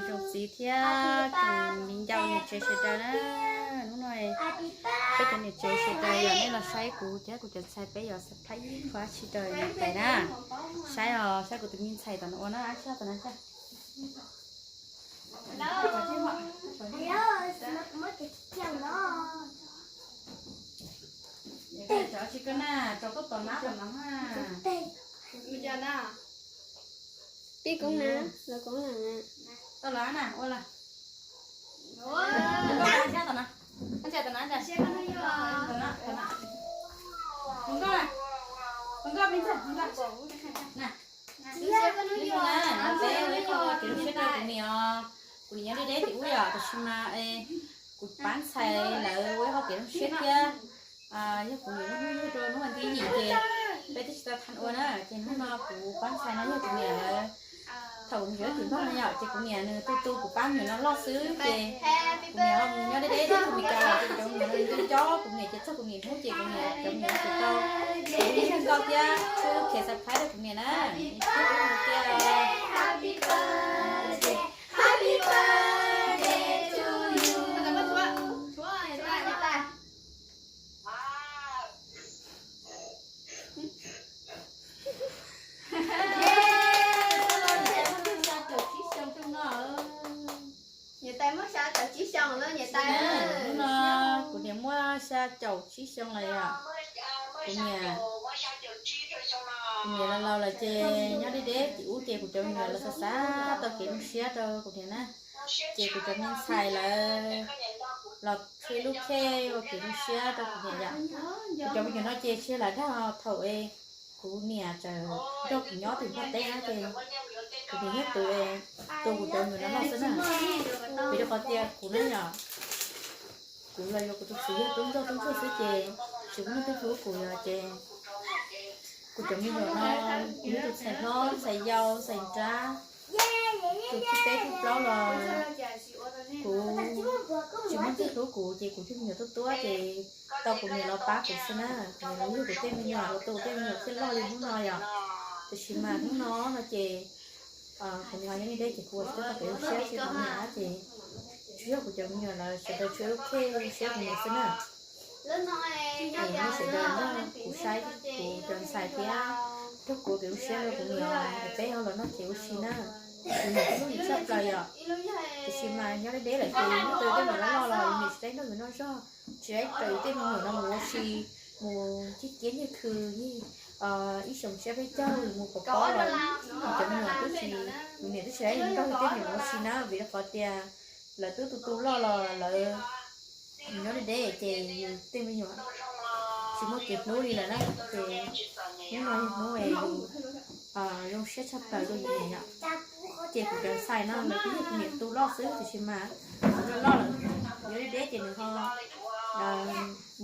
Tsoom txiv thiab tsoom viv ncaus niam tsev sawv daws na, hnub no peb cov niam tsev sawv daws yog nej los saib kuv thiab kuv cov ntxhais peb yuav surprise ib qho dab tsi rau niam tais na. Saib os, saib kuv tus me ntxhais tom no ua na, saib tom no saib. Cov tsis koj na, rau koj tom na tom no na. Peb koob na, los koob na. Tau los na, ua los. Tom no, tom no, tom no. Mus nkauj, mus nkauj, mus nkauj, mus nkauj. Na, peb ua ib qho kev zoo siab rau kuv niam os. Kuv niam nyob deb deb tim ub yom, tab sis mas kuv pab ntxhais lawv ua ib qho kev zoo siab thiab. Yog kuv niam lub hnub yug rau hnub vas thib yim ces peb twb tsis tau tham ua na, ces hnub no kuv pab ntxhais no yog kuv niam lawv. Thaum kuv niam yuav tim Nplog no yom, ces kuv niam nws tu tu kuv pab me nyuam no loj xwb ces kuv niam ho mus nyob deb deb teb chaws Amelikas lawm ces cov me nyuam no nco nco kuv niam ces txog kuv niam hnub ces kuv niam cov me nyuam no tsis tau. Kuv ib leeg nkauj thiab tshwj xeeb surprise rau kuv niam na. Tias Niam tais muaj xya caum tsib xyoo lawm niam tais. Hnub no kuv niam muaj xya caum tsib xyoo lawm yom. Kuv niam, kuv niam laus laus lawm ces nyob deb deb tim ub ces kuv cov me nyuam lawv xav xav tau kev zoo siab rau kuv niam na. Ces kuv cov me ntxhais lawv los tshuab ib lub cake ua kev zoo siab rau kuv niam yom. Kuv cov me nyuam no ces tsis yog lam dag thaum es kuv niam tseem nrog kuv nyob tim Nplog teb na ces kuv niam yog tus tu kuv cov me nyuam no loj xwb na. Vim rau qhov tias kuv na yom, kuv los yuav kuv tus txiv yog tub ntsoj tub ntsuag xwb ces tsis muaj neeg twg hlub kuv yom ces kuv cov me nyuam no, kuv yog tus ntxhais hlob, ntxhais yau, ntxhais nrab, tus thib peb thib plaub los kuv tsis muaj neeg hlub kuv ces kuv cov me nyuam tuab tuab ces tau kuv niam los pab kuv xwb na. Kuv niam los yug kuv tej me nyuam, los tu kuv tej me nyuam thiaj loj li hnub no yom. Tiam sis mas hnub no no ces kuv niam ho nyob deb deb ces kuv ua tsis tau kev zoo siab rau kuv niam ces tsuas yog kuv cov me nyuam lawv sawv daws tshuab ib lub cake zoo siab rau kuv niam xwb na. Es nej sawv daws nrog kuv saib kuv cov ntxhais thiab nrog kuv ua kev zoo siab rau kuv niam es peb ho los noj kev ua si na. Kuv niam lub hwm tshaj plaws yom. Tiam sis mas nyob deb deb lawm ces nyob rau tej me nyuam loj loj los yus niam tsis tau nrog yus noj zog, tsis tau raws yus tej me nyuam no mus ua si, mus nyiag kiab nyiag khw, nyiag ib xyoos siab peb caug mus pov pob los kuv cov me nyuam twb tsis, kuv niam twb tsis tau nrog yus tej me nyuam mus ua si na vim rau qhov tias lawv twb tu tu loj los lawv nyob deb deb ces yus tej me nyuam tsis muaj kev hlub li lawm na. Ces hnub no yog hnub es zoo siab tshaj plaws rau yus niam yom. Ces kuv cov ntxhais no lawv twb yog kuv niam tu loj xwb tiam sis mas kuv loj loj lawm, nyob deb deb ces nws ho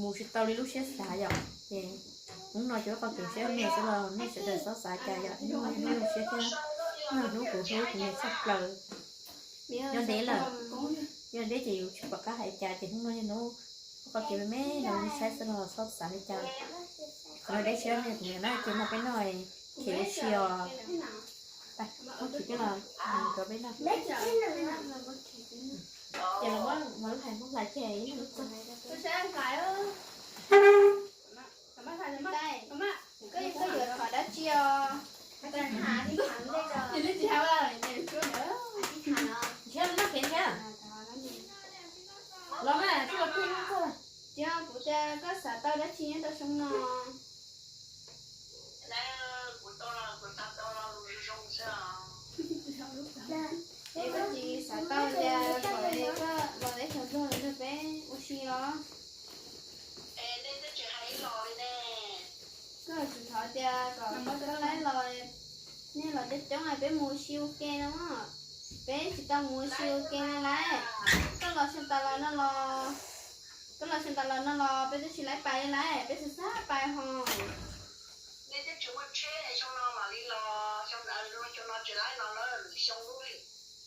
mus tsis tau li lub siab xav yom. Ces hnub no ces ua qhov kev zoo siab rau nej xwb los nej sawv daws txhob xav cas yom, hnub no yog hnub zoo siab thiab yog hnub kuv hlub kuv niam tshaj plaws. Nyob deb lawm, nyob deb ces yus tsis pom qab hais cas ces hnub no yog hnub ua qhov kev me me no nej saib xwb los txhob xav li cas. Qhov no deb siab rau kuv niam na ces no peb noj kev ua si os. Muab khij coj los rau peb noj. Ces los muab lub hais muab hlais kiag ib lub txog. Koj yuav thov dab tsi os? Nrhiav los noj kev nrhiav. Los mas, los twg los twg. Ces kuv tias koj xav tau dab tsi nyob rau xyoo no? Es koj tsis xav tau tias kom koj los teb chaws Nplog los nrog peb ua si os? Koj tsis thov tias kom koj laib los, nej los coob coob peb mus ua si ua ke no. Peb tsis tau mus ua si ua ke no lauj. Koj los xyoo tas los no los, koj los xyoo tas los no los peb twb tsis laib pais li lauj, peb xav xav pais ho. Tsis muaj tsheb, xyoo no mam li los, xyoo no tsis laib los na, lwm xyoo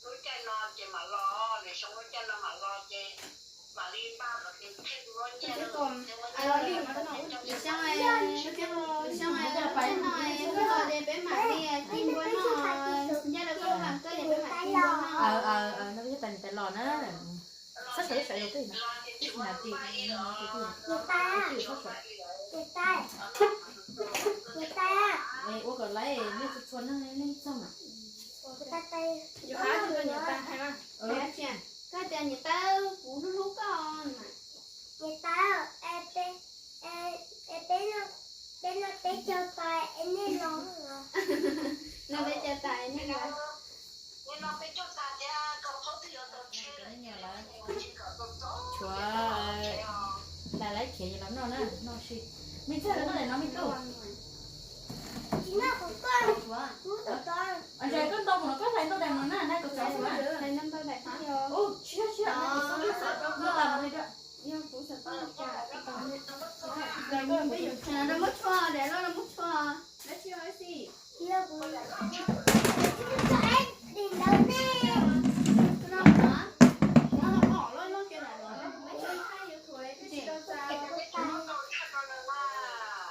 lub caij no ces mam los, lwm xyoo lub caij no mam los ces mam li npaj kom tus thej tus muab nyiaj, tus thej muab nyiaj. Lwm xyoo, lwm xyoo no wb los ces peb mam li ci npua noj, ncaj rau koj lub vas koj ces peb mam ci npua noj. No peb coj tais niam tais los na. Sab sawv sawv los twb ib hnav tim, ua kom laiv nej txhua txhua neeg nej txog mas. Koj tias niam tais kuv hlub hlub koj. Niam tais, peb noj peb caug tais es nej los. Noj peb caug tais nej los. Tshuav tais laib khiav los noj na, noj si. Me ntxhais los noj daim no me tub. Ntses koj ntau mus no koj hlais ntau daim no na, nai kom tsov ua. Ntses ntau daim no. Ntses ntau daim no. Muab tshuaj, daim no muab tshuaj, dab tsi xwb.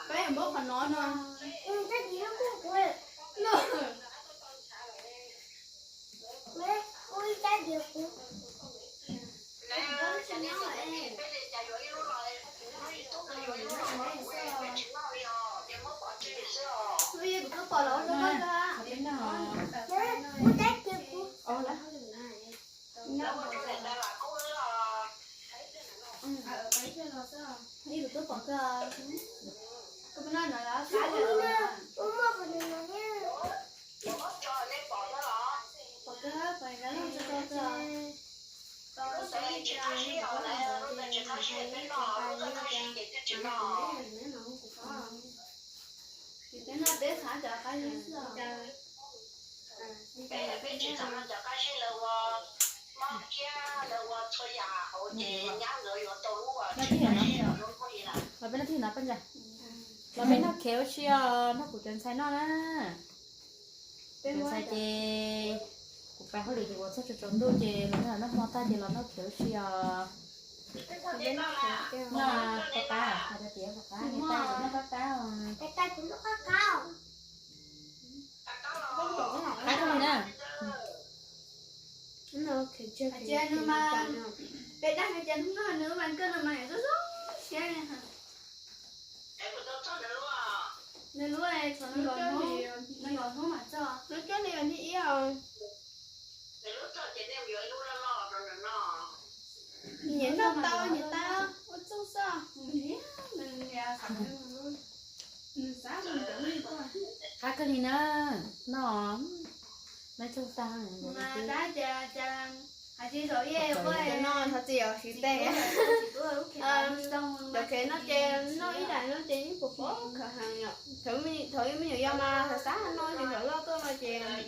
Peb yuav muab qhov no no. Kuv twb pom los ua rau koj. Kuv twb pom koj. Koj puas noj no los qab li. Pom koj, pom koj, pom koj. Ces peb noj peb xav cov qab zib xwb os. Los peb noj khej ua si os, nrog kuv cov ntxhais noj na. Cov ntxhais ces kuv pais hauj lwm ces ua txog tsaus ntuj ces los noj hmo tag ces los noj khej ua si os. Noj pab qab, hais tias pab qab, niam tais noj pab qab. Qab kawg li na. Hais tias nws mas peb dab hais tias hnub no nws mas kawg no mas zoo zoo siab li. Nws lub tshuav nws nkaus hnub, nws nkaus hnub mas txog. Lub coj li vas thib ib os. Nyiam noj tau, nyiam tau. Ua txuj xwb. Qab kawg li na. Noj, noj txuj tag. Mas tab tias cas hais tsis zaum ib ua no thov txim os, siv tej. Cov khev no ces noj ib daim no ces yeej pom pom khav heev yom. Thaum ib me nyuam yau mas xav xav noj ces zaum loj tuaj no ces noj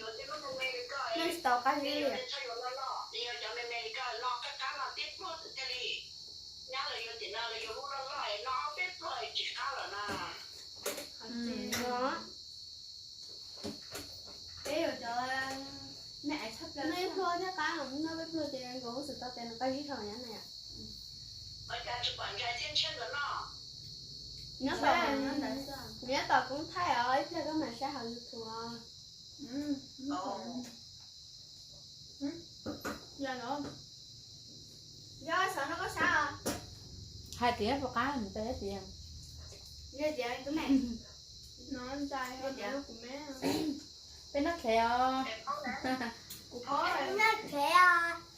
tsis tau qab zib li. Peb yuav cov me aiv tshaj plaws, noj ib pluag thiab qab, noj peb pluag ces nkaus huv xwm tau tes nws qab zib dhau nyab na yom. Nyob tom, nyob tom koob thaij os, ib pliag koj mam saib hauv YouTube os. Yog xav no koj saib os. Hais tias puas qab mus peb tias. Yog tias tus me no ntxais tias kuv me. Peb noj khev os. Kuv phob,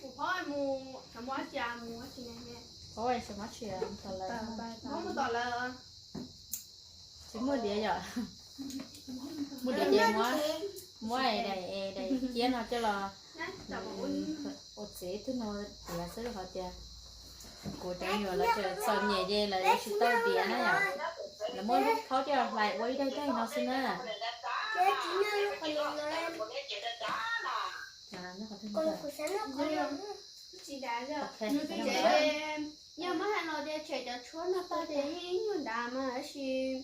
kuv phob mus xav mus dab tsi ne? Phob xav mus dab tsi tom lawv? Muab mus tom lawv. Tsis muaj diav yom. Muaj diav ces muab, muab daim, daim ciab no coj los ua tsev twg no tiav xwb qhov tias kuv cov me nyuam lawv txom nyem ces lawv yuav tsis tau diav na yom. Lawv muab lub khaub coj los hlais ua ib daig daig no xwb na. Yog muab hais los tias tshem cov tshuab no tag ces yeej nyuag nrad mas tab sis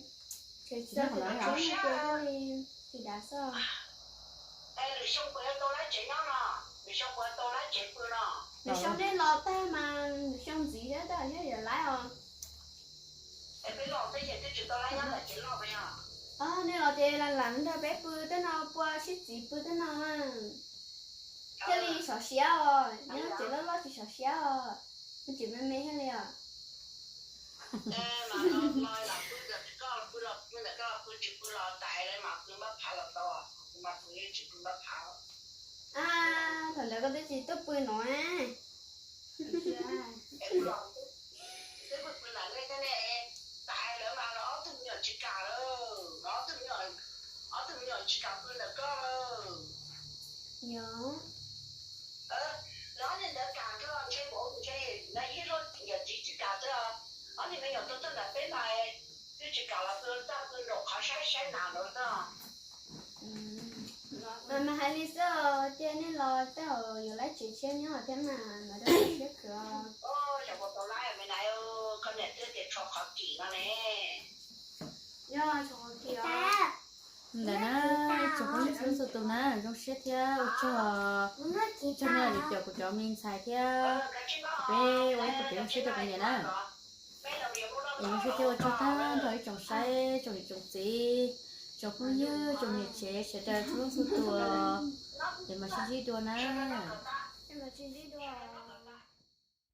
Tsis txawj qhov no li os. Li dav xwb. Lwm xyoo puas yuav tau laib tsev nyob no? Lwm xyoo puas yuav tau laib tsev pw no? Lwm xyoo nej los tag mas lwm xyoo ntxiv thiab tab thiaj yuav laib os. Es peb los peb ces twb tsis tau laib nyob ntawm tsev loj no yog? Nej los ces lam lam nrog peb pw tej no, pua sib txiv pw tej no. Thiaj li sov siab os, nyob tsev loj loj tsis sov siab os. Tsev me me thiaj li os. Mas los pw ntawm koj, pw los pw ntawm koj, pw tsis pw los tas lawm mas pw npab phav los tau, kuv mas kuv yeej tsis pw npab phav. Thaum ntawd koj twb tsis tuaj pw no. Twb pw pw nram nej thiab ne, tas lawm mas los ob tug me nyuam tsis kam lawm, ob tug me nyuam, ob tug me nyuam tsis kam pw ntawm koj lawm. Yog. Lawv ob niag ntawd kam thiab ntshe, ntshe na yij luaj yawm txiv tsis kam xwb os. Ob niag me nyuam tuaj tuaj ntawm peb mas twb tsis kam los pw txaj pw nraum qhov saib saib nas ntawd xwb. Mas mas hais li xwb os, cia nej los tej zaum yuav laib tsev tshiab nyob thiab mas mas rau siab khwv os. Xyov puas tau laib me na, koj niam twb tias tshuav qhov kim no ne. Yog tshuav qhov kim os. Ntawd na, tsoom phooj ywg txhua leej txhua tus na, zoo siab thiab ua tsaug, tsaug nej li cov kuv cov me ntxhais thiab. Peb ua ib puas kev zoo siab rau kuv niam na. Es zoo siab thiab ua tsaug tag nrho ib tsoom saib, tsoom niam tsoom txiv, tsoom phooj ywg, tsoom niam tsev sawv daws txhua leej txhua tus, es mam sib ntsib dua na. Sib ntsib dua.